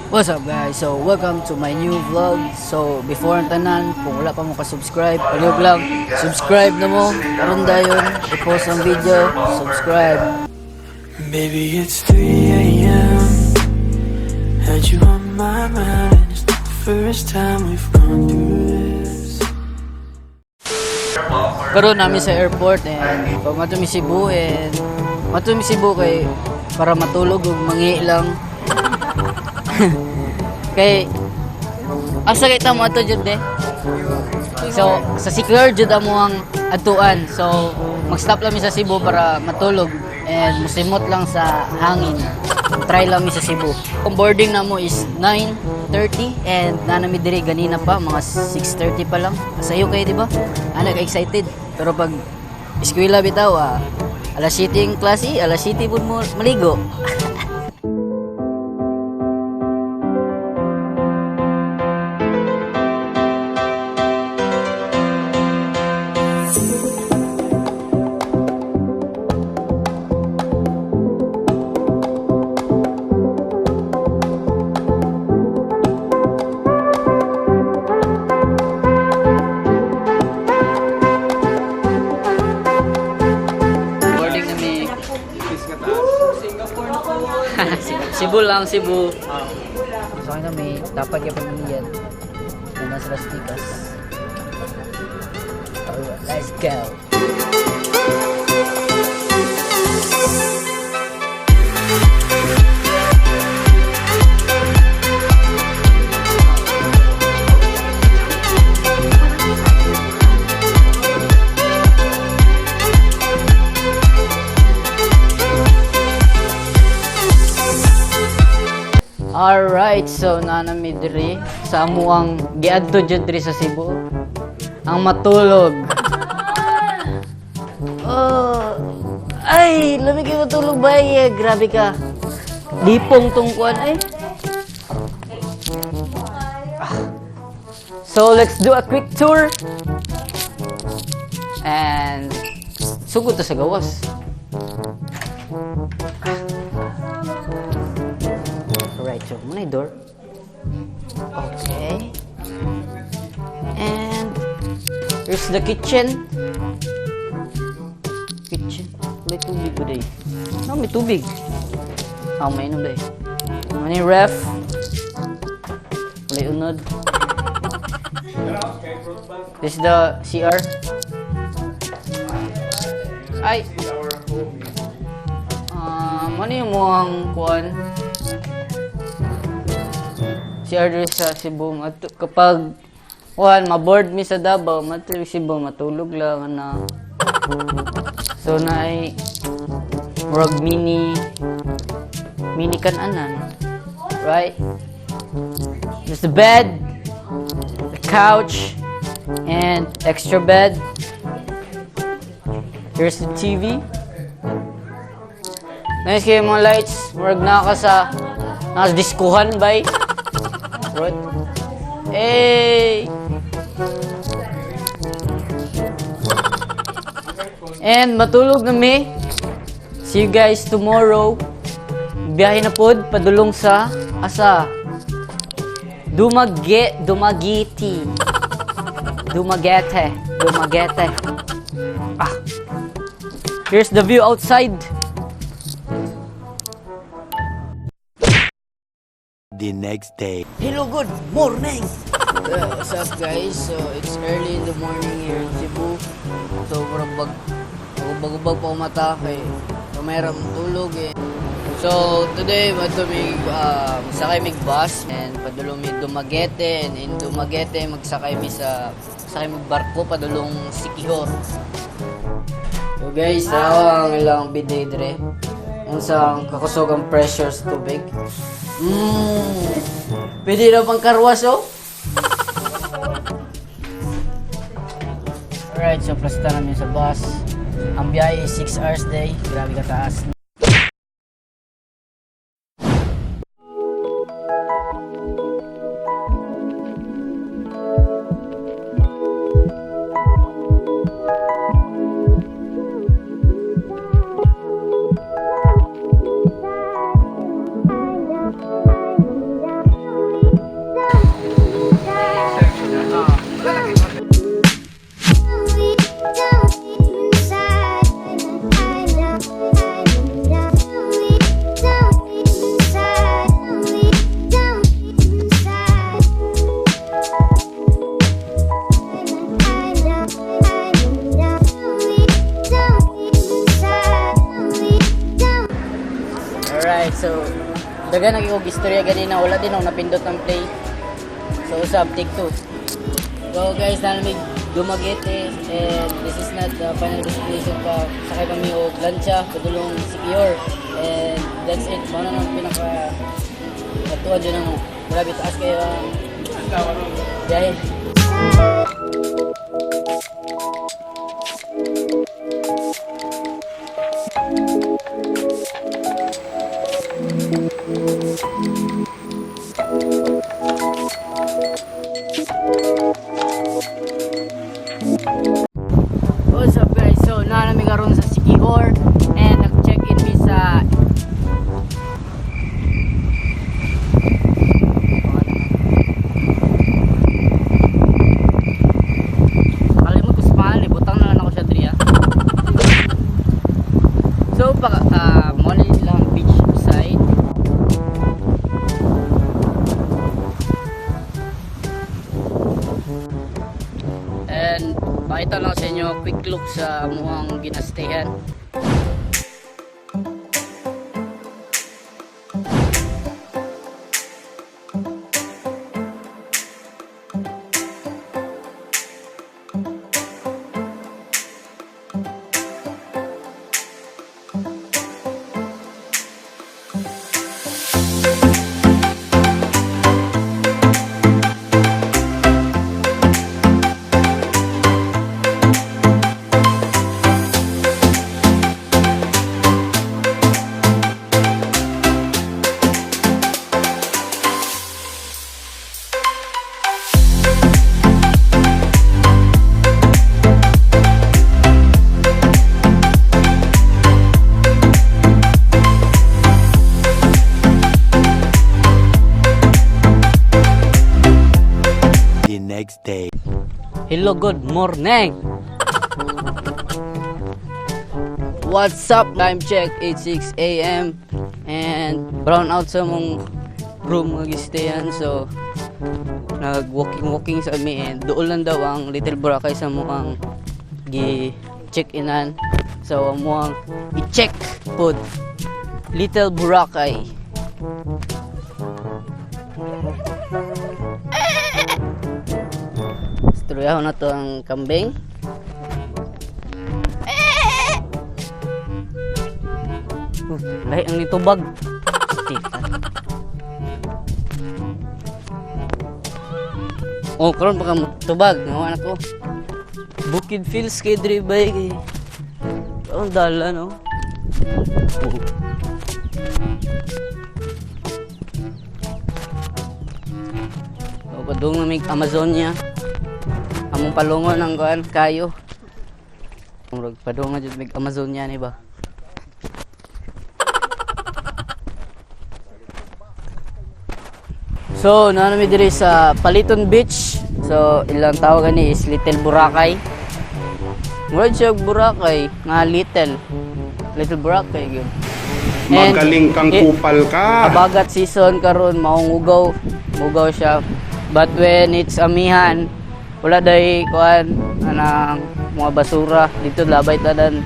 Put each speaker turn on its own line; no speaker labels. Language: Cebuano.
What's up, guys? So welcome to my new vlog. So before ang tanan, kung wala pa mo ka-subscribe, palihog lang, subscribe na mo. Karon dayon, i-post ang video, subscribe.
Baby, it's 3 a.m. Had you on my mind, and it's not the first time we've gone through this.
Karon naa mi sa airport and pag mi Cebu and mi Cebu kay para matulog ug mangi lang. Kay asa kay ta mo ato jud eh? So sa Sinclair jud amo ang adtuan. So mag-stop lang mi sa Cebu para matulog and musimot lang sa hangin. Try lang mi sa Cebu. Ang boarding namo is 9:30 and naa na mi diri ganina pa, mga 6:30 pa lang. Sayo kayo, di ba? Ana ka excited. Pero pag eskwela bitaw, alas 7 yung klase, alas 7 pud mo maligo. Boarding na mi. Cebu lang, Cebu. So kami, dapat kaya pamilyan. Nana sila stickers. Alright, let's go. Alright, so naa na mi diri sa amuang giadto jud diri sa Cebu. Ang matulog. Oh, ay, lami kayo matulog ba? Eh, grabe ka. Lipong tong kuan ay. Ah. So let's do a quick tour. And sugod ta sa gawas. Alright, so muna yung door. Okay. And here's the kitchen. Kitchen. May tubig ba day? No, may tubig. Ah, may inom day. Ano yung ref? Wala unod. This is the CR. Ay! Ano yung muang kuan? CR diri sa Cebu. Kapag kuan, maboard mi sa Davao, matulog Cebu, matulog lang ana. So na ay murag mini mini kananan. Right? There's the bed, the couch, and extra bed. Here's the TV. Nice kayo mga lights. Murag na ka sa nasa diskuhan bay. Right? Hey! And matulog na mi. See you guys tomorrow. Biyahe na pod padulong sa asa. Dumagiti. Dumaguete. Dumaguete. Ah. Here's the view outside.
The next day.
Hello, good morning! What's up, guys? So, it's early in the morning here in Cebu. So, murag bag, ubag-ubag pa ako mata kay kamera mong tulog eh. So, today, mato mig, magsakay mig bus and padulong mi Dumaguete, and in Dumaguete, magsakay mi sa sakay mig barko padulong Siquijor. So guys, tanawa ang ilang bidet dire. Unsa ang kakusog ang pressure sa tubig. Pwede na pang karwas, oh. Alright, so plasta namin sa bus. Ang biyahe is 6 hours day. Grabe ka taas. Dagan lagi og istorya ganina, wala din ako napindot ang play. So usab, take two. So guys, naa mi Dumaguete and this is not the final destination pa. Sakay pa mi og lancha padulong Siquijor. And that's it. Mao na ang pinaka natuwa dyan ang grabe taas kayo ang biyahe. What's up, guys? So naa mi karon sa Siquijor and nag-check-in mi sa. Kalimot ko sa pangalan, eh. Butang na lang ako siya diri ah. So pag mo ni lang beach side. And pakita lang sa inyo quick look sa amuang ginastayan.
The next day.
Hello, good morning. What's up? Time check, 8:06 a.m. And brown out sa mong room nga gistayan. So, nag-walking-walking sa ami and doon lang daw ang Little Boracay sa muang gi-check-inan. So, muang i-check pod Little Boracay. Istoryaho na to ang kambing. Lahi ang nitubag. Tika. Oh, karon pa ka tubag. Nawa na ko. Bukid feels kay diri bay kay. Ang dala no. Oh. Oh, padung na may Amazonia. Among palungon ang kuan kayo. Murag padung na jud mig Amazonia ni ba. So, naa mi diri sa Paliton Beach. So, ilang tawag ani is Little Boracay. Murag siya og Boracay nga little. Little Boracay gyud. And,
Magaling kang kupal ka.
Abagat season karon maong ugaw, ugaw siya. But when it's amihan, wala day kuan anang mga basura dito labay tanan.